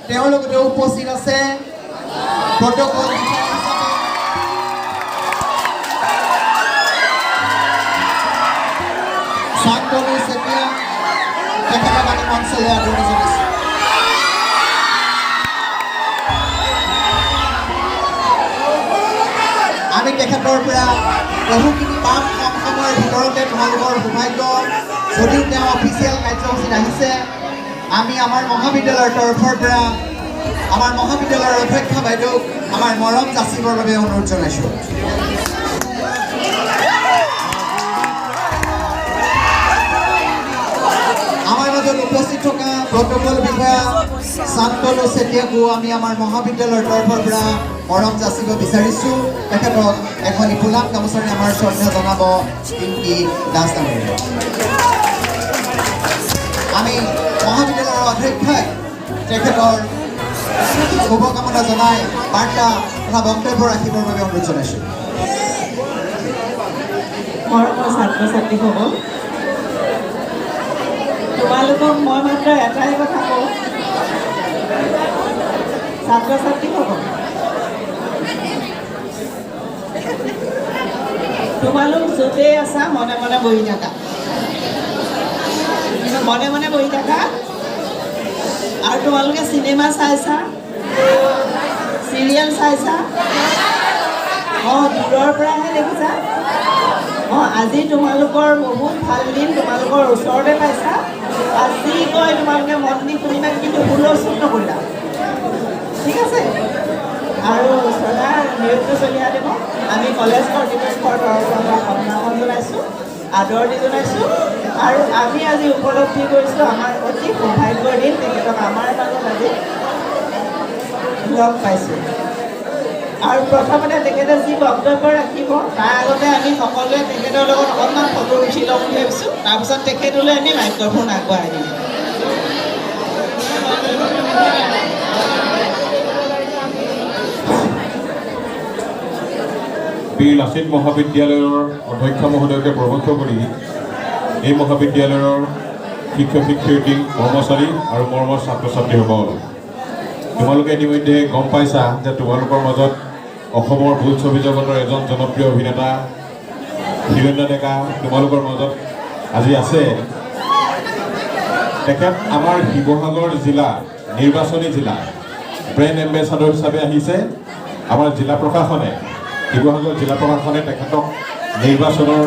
তেওঁৰ লগতে উপস্থিত আছে প্ৰট'কল বিষয়া হিচাপে শান্তনু চেতিয়া। তেখেতক আমি মঞ্চলৈ আদৰণি জনাইছোঁ। আমি তেখেতৰ পৰা বহুখিনি পাম কম সময়ৰ ভিতৰতে। তোমালোকৰ সৌভাগ্য, যদিও তেওঁ অফিচিয়েল কাৰ্যসূচীত আহিছে, আমি আমাৰ মহাবিদ্যালয়ৰ তৰফৰ পৰা আমাৰ মহাবিদ্যালয়ৰ অধ্যক্ষা বাইদেউক আমাৰ মৰম যাচিবৰ বাবে অনুৰোধ জনাইছোঁ। আমাৰ মাজত উপস্থিত থকা প্ৰট'কল বিষয়া শান্তনু চেতিয়াকো আমি আমাৰ মহাবিদ্যালয়ৰ তৰফৰ পৰা মৰম যাচিব বিচাৰিছোঁ। তেখেতক এখনি ফুলাম গামোচাৰে আমাৰ শ্ৰদ্ধা জনাব পিংকি দাস ডাঙৰীয়া। আমি মহাবিদ্যালয়ৰ অধ্যক্ষাই তেখেতৰ শুভকামনা জনাই বাৰ্তা তথা বক্তব্য ৰাখিবৰ বাবে অনুৰোধ জনাইছোঁ। মৰমৰ ছাত্ৰ ছাত্ৰীসকল, তোমালোকক মই মাত্ৰ এটাই কথা কওঁ। ছাত্ৰ ছাত্ৰীসকল, তোমালোক য'তেই আছা মনে মনে বহি থাকা, মনে মনে বহি থাকা। আৰু তোমালোকে চিনেমা চাইছা, চিৰিয়েল চাইছা? অঁ, দূৰৰ পৰাহে দেখিছা। অঁ, আজি তোমালোকৰ বহুত ভাল দিন, তোমালোকৰ ওচৰতে পাইছা। আজি কয় তোমালোকে মন দি শুনিবা, কিন্তু হুলস্থুল নকৰিবা, ঠিক আছে? আৰু শ্ৰদ্ধা নিৰুদ্ধ চলিহাদেৱক আমি কলেজ কৰ্তৃপক্ষৰ তৰফৰ পৰা সম্ভাষণ জনাইছোঁ, আদৰণি জনাইছোঁ। আৰু আমি আজি উপলব্ধি কৰিছোঁ, আমাৰ অতি সৌভাগ্যৰ দিন, তেখেতক আমাৰ মাজত আজি লগ পাইছোঁ। আৰু প্ৰথমতে তেখেতে যি বক্তব্য ৰাখিব, তাৰ আগতে আমি সকলোৱে তেখেতৰ লগত অকণমান ফটো উঠি ল'ম বুলি ভাবিছোঁ। তাৰপিছত তেখেতলৈ আমি মাইক্ৰফোন আগবঢ়াই দিম। বীৰ লাচিত মহাবিদ্যালয়ৰ অধ্যক্ষ মহোদয়কে প্ৰমুখ কৰি এই মহাবিদ্যালয়ৰ শিক্ষক শিক্ষয়িত্ৰী, কৰ্মচাৰী আৰু মৰমৰ ছাত্ৰ ছাত্ৰীসকল, তোমালোকে ইতিমধ্যে গম পাইছা যে তোমালোকৰ মাজত অসমৰ বোলছবি জগতৰ এজন জনপ্ৰিয় অভিনেতা হিৰণ্য ডেকা তোমালোকৰ মাজত আজি আছে। তেখেত আমাৰ শিৱসাগৰ জিলা, নিৰ্বাচনী জিলা ব্ৰেণ্ড এম্বেচাডৰ হিচাপে আহিছে। আমাৰ জিলা প্ৰশাসনে, শিৱসাগৰ জিলা প্ৰশাসনে তেখেতক নিৰ্বাচনৰ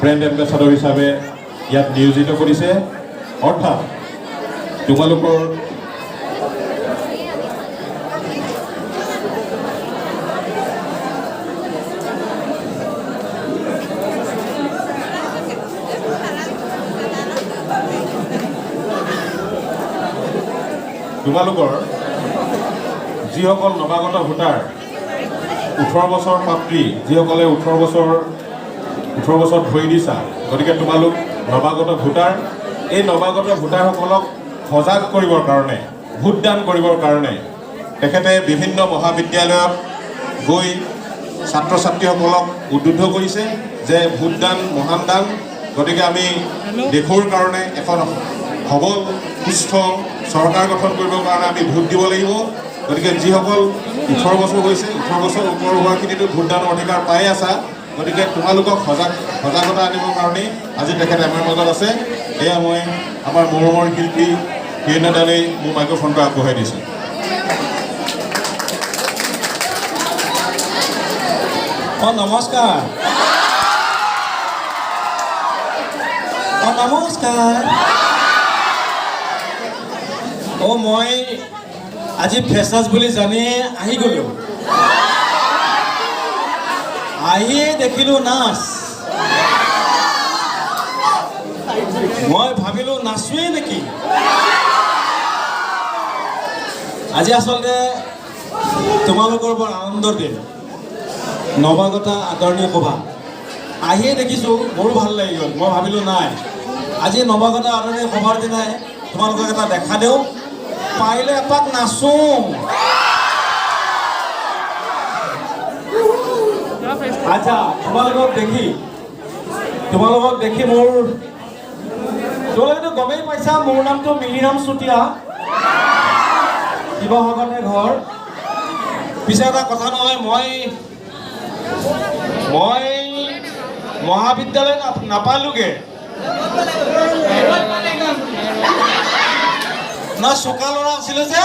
ব্ৰেণ্ড এম্বেচাডৰ হিচাপে ইয়াত নিয়োজিত কৰিছে। অৰ্থাৎ তোমালোকৰ যিসকল নৱাগত ভোটাৰ, 18 বছৰ প্ৰাপ্তি, যিসকলে 18 বছৰত ভৰি দিছা, গতিকে তোমালোক নৱাগত ভোটাৰ। এই নৱাগত ভোটাৰসকলক সজাগ কৰিবৰ কাৰণে, ভোটদান কৰিবৰ কাৰণে তেখেতে বিভিন্ন মহাবিদ্যালয়ত গৈ ছাত্ৰ ছাত্ৰীসকলক উদ্বুদ্ধ কৰিছে যে ভোটদান মহান দান। গতিকে আমি দেশৰ কাৰণে এখন সবল সুস্থ চৰকাৰ গঠন কৰিবৰ কাৰণে আমি ভোট দিব লাগিব। গতিকে যিসকল 18 বছৰ হৈছে, 18 বছৰ ওপৰ হোৱাখিনিতো ভোটদানৰ অধিকাৰ পাই আছা। গতিকে তোমালোকক সজাগতা আনিবৰ কাৰণেই আজি তেখেত আমাৰ মাজত আছে। এয়া মই আমাৰ মৰমৰ শিল্পী হিৰণ্য দালৈ মোৰ মাইক্ৰফোনটো আগবঢ়াই দিছোঁ। অঁ, নমস্কাৰ। অঁ, নমস্কাৰ। অঁ, মই আজি ফ্ৰেচাৰ্ছ বুলি জানি আহি গ'লোঁ। আহিয়ে দেখিলোঁ নাচ। মই ভাবিলোঁ নাচোৱেই নেকি আজি। আচলতে তোমালোকৰ বৰ আনন্দৰ দিন, নৱাগতা আদৰণি সভা। আহিয়ে দেখিছোঁ, মোৰো ভাল লাগি গ'ল। মই ভাবিলোঁ, নাই, আজি নৱাগত আদৰণি সভাৰ দিনাই তোমালোকক এটা দেখা দিওঁ, পাৰিলে এপাক নাচোঁ। আচ্ছা, তোমালোকক দেখি তোমালোকেতো গমেই পাইছা, মোৰ নামটো মিলিৰাম চুতীয়া। শিৱসাগৰ শিৱসাগৰতে ঘৰ। পিছে এটা কথা নহয়, মই মই মহাবিদ্যালয় নাপালোগে না, চোকা ল'ৰা আছিলো যে।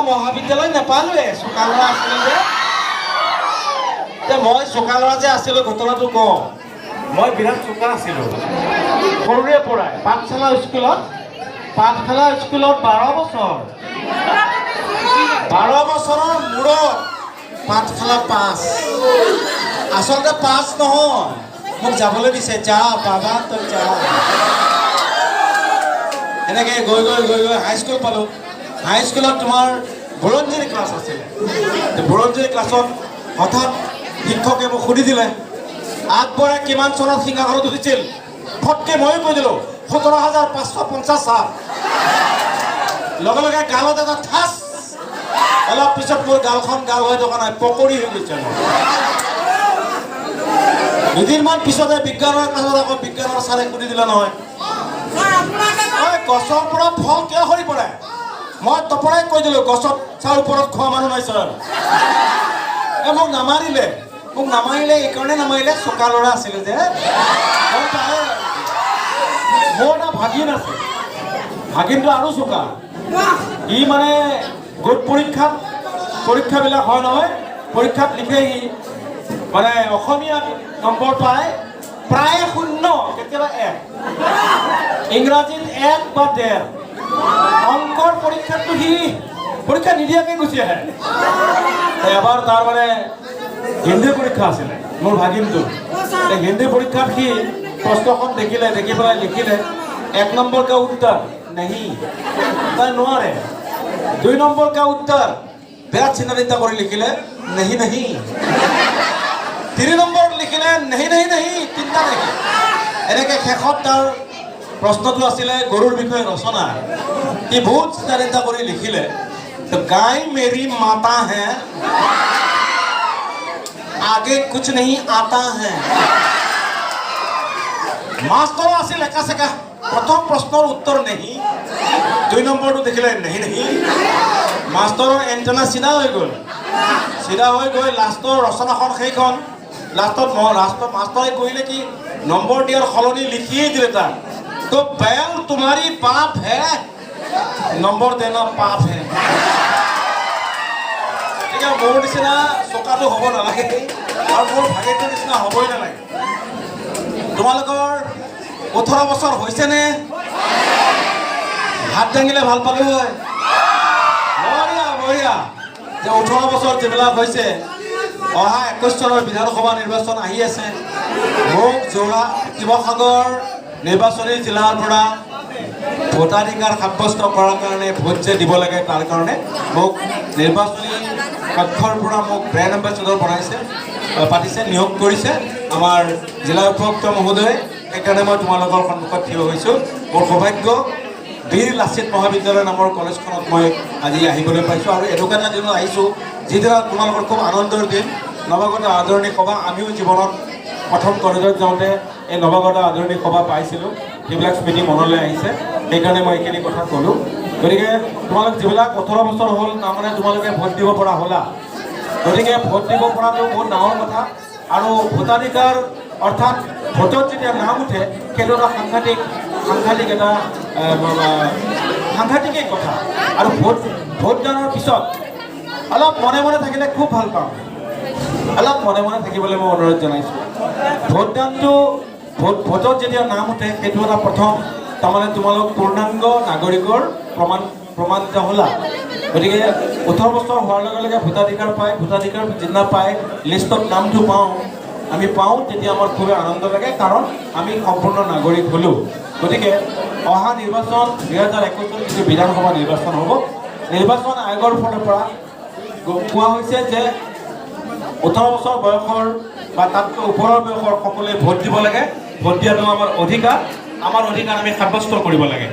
মহাবিদ্যালয় নাপালোৱে, চোকা ল'ৰা আছিলো যে। মই চোকা ল'ৰা যে আছিলো, ঘটনাটো কওঁ। মই বিৰাট চোকা আছিলো সৰুৰে পৰাই। পাঠশালা স্কুলত 12 বছৰ, 12 বছৰৰ মূৰত পাঠশালা পাছ। আচলতে পাছ নহয়, মোক যাবলৈ দিছে, যা বাবা, তই যা। এনেকৈ গৈ গৈ গৈ গৈ হাইস্কুল পালোঁ। হাইস্কুলত তোমাৰ বুৰঞ্জীৰ ক্লাছ আছিলে। বুৰঞ্জীৰ ক্লাছত হঠাৎ শিক্ষকে মোক সুধি দিলে, আকবৰে কিমান চনত সিংহাসনত উঠিছিল? ফটকে ময়ো কৈ দিলোঁ, 17,550 চাল। লগে লগে গালত এটা ঠাচ। অলপ পিছত মোৰ গালখন গাল হৈ থকা নাই, পকৰি হৈ গৈছে মোৰ। দুদিনমান পিছতে বিজ্ঞানৰ ক্লাছত আকৌ বিজ্ঞানৰ ছাৰে সুধি দিলে নহয়, ঐ, গছৰ পৰা ফল কিয় সৰি পৰে? মই তপৰাই কৈ দিলোঁ, গছত ছাৰ ওপৰত খোৱা মানুহ নাই ছাৰ। মোক নামাৰিলে। মোক নামাৰিলে এইকাৰণে নামাৰিলে, চোকা ল'ৰা আছিলে যে, গম পায়। মোৰ এটা ভাগিন আছে, ভাগিনটো আৰু চোকা। সি মানে গোট পৰীক্ষাত, পৰীক্ষাবিলাক হয় নহয়, পৰীক্ষাত লিখে, সি মানে অসমীয়াত নম্বৰ পায় প্ৰায় 0, কেতিয়াবা 1, ইংৰাজীত 1 বা 1.5, অংকৰ পৰীক্ষাততো সি পৰীক্ষা নিদিয়াকৈ গুচি আহে। এবাৰ তাৰ মানে হিন্দী পৰীক্ষা আছিলে মোৰ ভাগিনটোৰ। এই হিন্দী পৰীক্ষাত সি প্ৰশ্নখন দেখিলে, দেখি পেলাই লিখিলে, 1 নম্বৰ का उत्तर नहीं, তাই নোৱাৰে। 2 নম্বৰ का उत्तर বিৰাট চিন্তা চিন্তা কৰি লিখিলে, नहीं नहीं। 3 নম্বৰ লিখিলে, नहीं नहीं नहीं, তিনিটা লিখিলে। এনেকে শেষত তাৰ প্ৰশ্নটো আছিলে গৰুৰ বিষয়ে ৰচনা। সি বহুত চিন্তা চিন্তা কৰি লিখিলে, तो गाय मेरी माता है, आगे कुछ नहीं आता है। মাষ্টৰো আছিল একা চেকা। প্ৰথম প্ৰশ্নৰ উত্তৰ नहीं, 2 নম্বৰটো দেখিলে नहीं नहीं। মাষ্টৰৰ এণ্টেনা চিধা হৈ গ'ল। চিধা হৈ গৈ লাষ্টৰ ৰচনাখন সেইখন লাষ্টত লাষ্টত মাষ্টৰে কৰিলে কি, নম্বৰ দিয়াৰ সলনি লিখিয়েই দিলে তাক, तो बैल तुम्हारी बाप है, নম্বৰ देना पाप है। গতিকে মোৰ নিচিনা চোকাটো হ'ব নালাগে আৰু মোৰ ভাগিনটোৰ নিচিনা হ'বই নালাগে। তোমালোকৰ 18 বছৰ হৈছেনে? হাত দাঙিলে ভাল পালোঁ হয়। বঢ়িয়া বঢ়িয়া। যে 18 বছৰ যিবিলাক হৈছে, অহা 21 চনৰ বিধানসভা নিৰ্বাচন আহি আছে। মোক যোৰহাট শিৱসাগৰ নিৰ্বাচনী জিলাৰ পৰা ভোটাধিকাৰ সাব্যস্ত কৰাৰ কাৰণে, ভোট যে দিব লাগে তাৰ কাৰণে মোক নিৰ্বাচনী কক্ষৰ পৰা মোক ব্ৰেণ্ড এম্বেচেডৰ বনাইছে, পাতিছে, নিয়োগ কৰিছে আমাৰ জিলা উপায়ুক্ত মহোদয়ে। সেইকাৰণে মই তোমালোকৰ সন্মুখত থিয় হৈছোঁ। মোৰ সৌভাগ্য, বীৰ লাচিত মহাবিদ্যালয় নামৰ কলেজখনত মই আজি আহিবলৈ পাইছোঁ আৰু এনেকুৱা এটা দিনত আহিছোঁ যিদিনা তোমালোকৰ খুব আনন্দৰ দিন, নৱাগত আদৰণি সভা। আমিও জীৱনত প্ৰথম কলেজত যাওঁতে এই নৱাগত আদৰণি সভা পাইছিলোঁ। সেইবিলাক স্মৃতি মনলৈ আহিছে, সেইকাৰণে মই এইখিনি কথা ক'লোঁ। গতিকে তোমালোক যিবিলাক 18 বছৰ হ'ল, তাৰমানে তোমালোকে ভোট দিব পৰা হ'লা। গতিকে ভোট দিব পৰাটো বহুত ডাঙৰ কথা। আৰু ভোটাধিকাৰ, অৰ্থাৎ ভোটত যেতিয়া নাম উঠে, সেইটো এটা সাংঘাতিক এটা সাংঘাতিকেই কথা। আৰু ভোটদানৰ পিছত অলপ মনে মনে থাকিলে খুব ভাল পাওঁ। অলপ মনে মনে থাকিবলৈ মই অনুৰোধ জনাইছোঁ। ভোটদানটো ভোটত যেতিয়া নাম উঠে, সেইটো এটা প্ৰথম, তাৰমানে তোমালোক পূৰ্ণাংগ নাগৰিকৰ প্ৰমাণিত হ'লা। গতিকে 18 বছৰ হোৱাৰ লগে লগে ভোটাধিকাৰ পায়। ভোটাধিকাৰ যিদিনা পায়, লিষ্টত নামটো পাওঁ, আমি পাওঁ, তেতিয়া আমাৰ খুবেই আনন্দ লাগে, কাৰণ আমি সম্পূৰ্ণ নাগৰিক হ'লোঁ। গতিকে অহা নিৰ্বাচন 2021ত যিটো বিধানসভা নিৰ্বাচন হ'ব, নিৰ্বাচন আয়োগৰ ফালৰ পৰা কোৱা হৈছে যে 18 বছৰ বয়সৰ বা তাতকৈ ওপৰৰ বয়সৰ সকলোৱে ভোট দিব লাগে। ভোট দিয়াটো আমাৰ অধিকাৰ। আমাৰ অধিকাৰ আমি সাব্যস্ত কৰিব লাগে।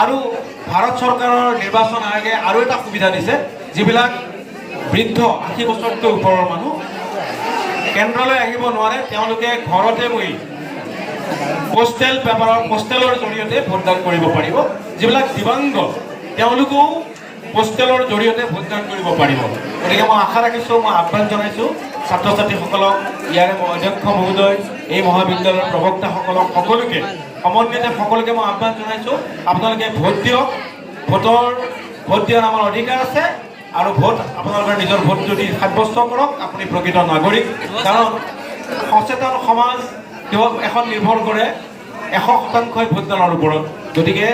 আৰু ভাৰত চৰকাৰৰ নিৰ্বাচন আয়োগে আৰু এটা সুবিধা দিছে, যিবিলাক বৃদ্ধ, 80 বছৰতকৈ ওপৰৰ মানুহ কেন্দ্ৰলৈ আহিব নোৱাৰে, তেওঁলোকে ঘৰতে বহি পোষ্টেল পেপাৰৰ, পোষ্টেলৰ জৰিয়তে ভোটদান কৰিব পাৰিব। যিবিলাক দিব্যাংগ তেওঁলোকেও পোষ্টেলৰ জৰিয়তে ভোটদান কৰিব পাৰিব। গতিকে মই আশা ৰাখিছোঁ, মই আহ্বান জনাইছোঁ ছাত্ৰ ছাত্ৰীসকলক, ইয়াৰে অধ্যক্ষ মহোদয়, এই মহাবিদ্যালয়ৰ প্ৰবক্তাসকলক, সকলোকে সমন্বিতে সকলোকে মই আহ্বান জনাইছোঁ, আপোনালোকে ভোট দিয়ক। ভোট দিয়াৰ আমাৰ অধিকাৰ আছে আৰু ভোট আপোনালোকৰ নিজৰ ভোট যদি সাব্যস্ত কৰক, আপুনি প্ৰকৃত নাগৰিক। কাৰণ সচেতন সমাজ এখন নিৰ্ভৰ কৰে 100%ই ভোটদানৰ ওপৰত। গতিকে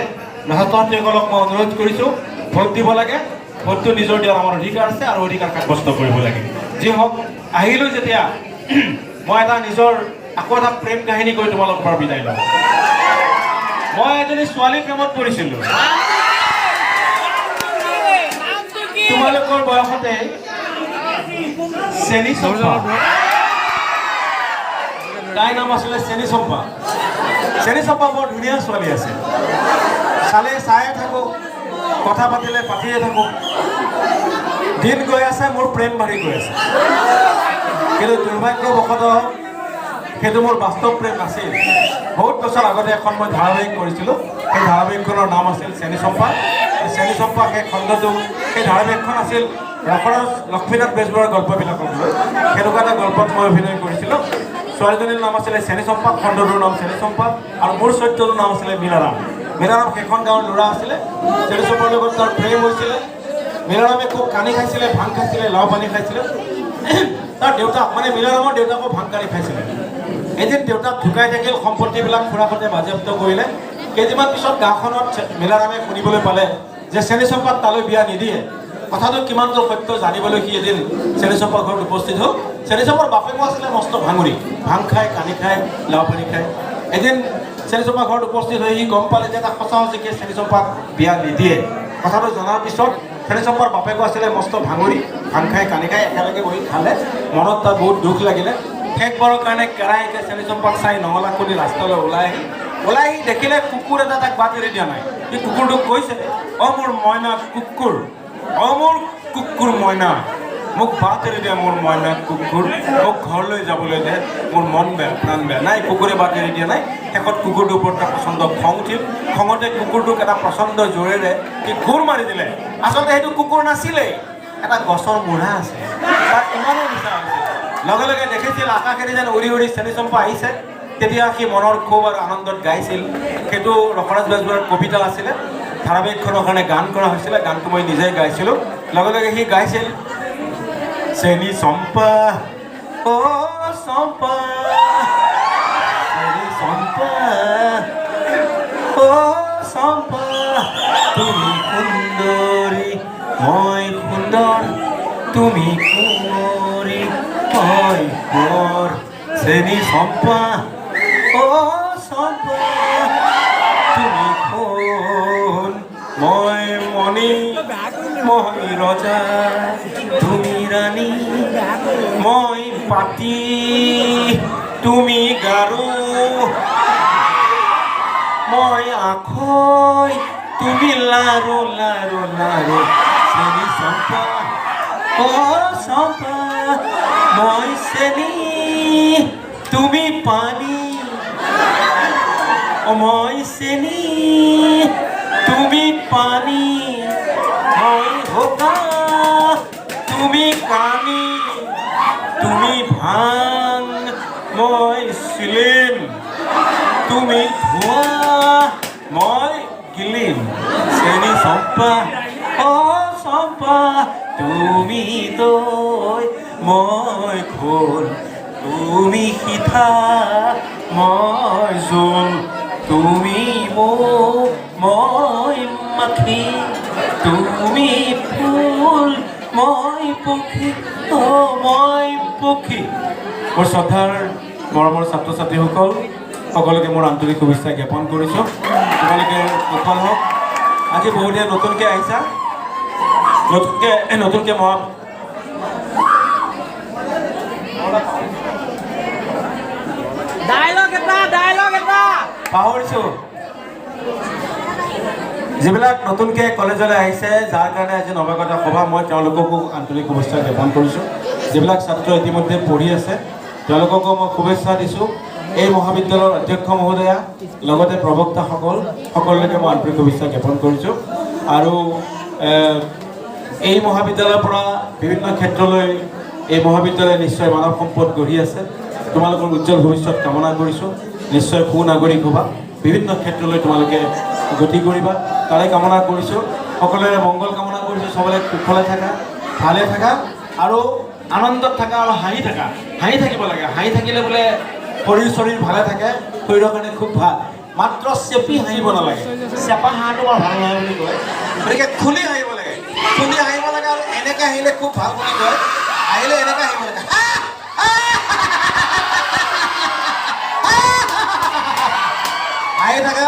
ছাত্ৰ ছাত্ৰীসকলক মই অনুৰোধ কৰিছোঁ, ভোট দিব লাগে। ভোটটো নিজৰ দিয়াৰ আমাৰ অধিকাৰ আছে আৰু অধিকাৰ সাব্যস্ত কৰিব লাগে। যি হওক, আহিলোঁ যেতিয়া মই এটা নিজৰ আকৌ এটা প্ৰেম কাহিনী কৈ তোমালোকৰ পৰা বিদায় লওঁ। মই এজনী ছোৱালী প্ৰেমত পৰিছিলোঁ তোমালোকৰ বয়সতে, চেনি চম্পা। তাইৰ নাম আছিলে চেনি চম্পা। চেনি চম্পা বৰ ধুনীয়া ছোৱালী আছিল। চালে চায়ে থাকোঁ, কথা পাতিলে পাতিয়ে থাকোঁ। দিন গৈ আছে, মোৰ প্ৰেম বাঢ়ি গৈ আছে। কিন্তু দুৰ্ভাগ্যবশতঃ সেইটো মোৰ বাস্তৱ প্ৰেম নাছিল। বহুত বছৰ আগতে এখন মই ধাৰাবাহিক কৰিছিলোঁ। সেই ধাৰাবাহিকখনৰ নাম আছিল চেনি চম্পা। চেনি চম্পা সেই খণ্ডটো, সেই ধাৰাবাহিকখন আছিল ৰসৰাজ লক্ষ্মীনাথ বেজবৰুৱাৰ গল্পবিলাকক লৈ। সেনেকুৱা এটা গল্পত মই অভিনয় কৰিছিলোঁ। ছোৱালীজনীৰ নাম আছিলে চেনি চম্পা, খণ্ডটোৰ নাম চেনি চম্পা আৰু মোৰ চৰিত্ৰটোৰ নাম আছিলে মীনাৰাম। মীনাৰাম সেইখন গাঁৱৰ ল'ৰা আছিলে। চেনি চম্পাৰ লগত তাৰ প্ৰেম হৈছিলে। মীনাৰামে খুব কানি খাইছিলে, ভাং খাইছিলে, লাও পানী খাইছিলে। তাৰ দেউতাক, মানে মীনাৰামৰ দেউতাকো ভাং কানি খাইছিলে। এদিন দেউতাক ঢুকাই থাকিল, সম্পত্তিবিলাক খুৰাকহঁতে বাজেয়াপ্ত কৰিলে। কেইদিনমান পিছত গাঁওখনত মীনাৰামে শুনিবলৈ পালে যে চেনি চম্পাক তালৈ বিয়া নিদিয়ে। কথাটো কিমান দূৰ সত্য জানিবলৈ সি এদিন চেনি চম্পাৰ ঘৰত উপস্থিত হ'ল। চেনি চম্পাৰ বাপেকো আছিলে মস্ত ভাঙৰি, ভাং খায়, কানি খায়, লাও পানী খায়। এদিন চেনি চম্পাৰ ঘৰত উপস্থিত হৈ সি গম পালে যে তাক সঁচা সঁচিকৈ চেনি চম্পাক বিয়া নিদিয়ে। কথাটো জনাৰ পিছত চেনি চম্পাৰ বাপেকো আছিলে মস্ত ভাঙৰি, ভাং খাই, কানি খাই, একেলগে বহি খালে। মনত তাৰ বহুত দুখ লাগিলে। শেষবাৰৰ কাৰণে কেৰাহীকে চেনি চম্পাক চাই নঙলা খুলি ৰাস্তালৈ ওলাই আহিল। ওলাই আহি দেখিলে কুকুৰ এটা তাক বাট এৰি দিয়া নাই। সি কুকুৰটোক কৈছে, "অ মোৰ মইনা কুকুৰ, অ মোৰ কুকুৰ মইনা, মোক বাট এৰি দিয়া। মোৰ মইনা কুকুৰ, মোক ঘৰলৈ যাবলৈ দে, মোৰ মন বেয়া, প্ৰাণ বেয়া।" নাই, কুকুৰে বাট এৰি দিয়া নাই। শেষত কুকুৰটোৰ ওপৰত এটা প্ৰচণ্ড খং উঠিল। খঙতে কুকুৰটোক এটা প্ৰচণ্ড জোৰেৰে সি গোৰ মাৰি দিলে। আচলতে সেইটো কুকুৰ নাছিলেই, এটা গছৰ মূঢ়া আছে। তাত ইমানেই নিচা হৈছে। লগে লগে দেখিছিল আকাশেদি যেন উৰি উৰি চেনি চম্পা আহিছে। তেতিয়া সি মনৰ ক্ষোভ আৰু আনন্দত গাইছিল। সেইটো ৰসৰাজ বেজবৰুৱাৰ কবিতা আছিলে, ধাৰাবাহিকখনৰ কাৰণে গান কৰা হৈছিলে। গানটো মই নিজেই গাইছিলোঁ। লগে লগে সি গাইছিল, "চেনি চম্পা, অ চম্পা, চেনি চম্পা, অ চম্পা, তুমি সুন্দৰী, মই সুন্দৰ, তুমি কুঁৱৰী, মই কোঁৱৰ। চেনি চম্পা, অ চম্পা, তুমি সোণ, মই মণি, মই ৰজা, তুমি ৰাণী, মই পাতি, তুমি গাৰু, মই আখৈ, তুমি লাৰু, লাৰু, লাৰু। চেনি চম্পা, অ চম্পা, মই চেনি, তুমি পানী, অ মই চেনি, তুমি পানী, মই হোকা, তুমি কানি, তুমি ভাং, মই চিলিম, তুমি ধোঁৱা, মই গিলিম। চেনি চম্পা, অ চম্পা, তুমি দৈ, মই ঘোল, তুমি সিঠা, মই জোল, তুমি মৌ, মই মাখি, তুমি ফুল, মই পক্ষী, অ মই পক্ষী।" মোৰ শ্ৰদ্ধাৰ মৰমৰ ছাত্ৰ ছাত্ৰীসকল, সকলোকে মোৰ আন্তৰিক শুভেচ্ছা জ্ঞাপন কৰিছোঁ। তোমালোকে কুশল হওক। আজি বহুতে নতুনকৈ আহিছা, নতুনকৈ নতুনকৈ মহা ডায়লগ এটা, ডায়লগ এটা। পাহৰিছোঁ। যিবিলাক নতুনকৈ কলেজলৈ আহিছে, যাৰ কাৰণে আজি নৱাগত সভা, মই তেওঁলোককো আন্তৰিক শুভেচ্ছা জ্ঞাপন কৰিছোঁ। যিবিলাক ছাত্ৰ ইতিমধ্যে পঢ়ি আছে, তেওঁলোককো মই শুভেচ্ছা দিছোঁ। এই মহাবিদ্যালয়ৰ অধ্যক্ষ মহোদয়া, লগতে প্ৰবক্তাসকল, সকলোলৈকে মই আন্তৰিক শুভেচ্ছা জ্ঞাপন কৰিছোঁ। আৰু এই মহাবিদ্যালয়ৰ পৰা বিভিন্ন ক্ষেত্ৰলৈ এই মহাবিদ্যালয়ে নিশ্চয় মানৱ সম্পদ গঢ়ি আছে। তোমালোকৰ উজ্জ্বল ভৱিষ্যত কামনা কৰিছোঁ। নিশ্চয় সুনাগৰিক হ'বা, বিভিন্ন ক্ষেত্ৰলৈ তোমালোকে গতি কৰিবা, তাৰে কামনা কৰিছোঁ। সকলোৰে মংগল কামনা কৰিছোঁ। চবৰে কুশলে থাকা, ভালে থাকা আৰু আনন্দত থাকা আৰু হাঁহি থাকা। হাঁহি থাকিব লাগে। হাঁহি থাকিলে বোলে শৰীৰ চৰীৰ ভালে থাকে, শৰীৰৰ কাৰণে খুব ভাল। মাত্ৰ চেপি হাঁহিব নালাগে। চেপা হাঁহটো বৰ ভাল নহয় বুলি কয়। গতিকে খুলি হাঁহিব লাগে, খুলি হাঁহিব লাগে। আৰু এনেকৈ হাঁহিলে খুব ভাল বুলি কয়। আহিলে এনেকৈ হাঁহিব লাগে। হাঁহি থাকা,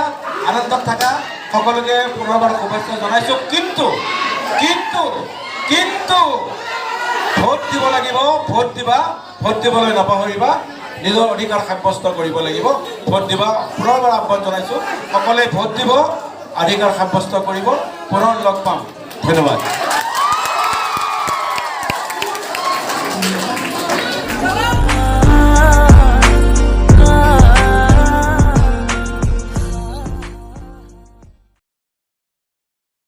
আনন্দত থাকা। সকলোকে পুনৰবাৰ শুভেচ্ছা জনাইছোঁ। কিন্তু কিন্তু কিন্তু ভোট দিব লাগিব। ভোট দিবা, ভোট দিবলৈ নাপাহৰিবা। নিজৰ অধিকাৰ সাব্যস্ত কৰিব লাগিব। ভোট দিবা। পুনৰবাৰ আহ্বান জনাইছোঁ, সকলোৱে ভোট দিব, অধিকাৰ সাব্যস্ত কৰিব। পুনৰ লগ পাম। ধন্যবাদ।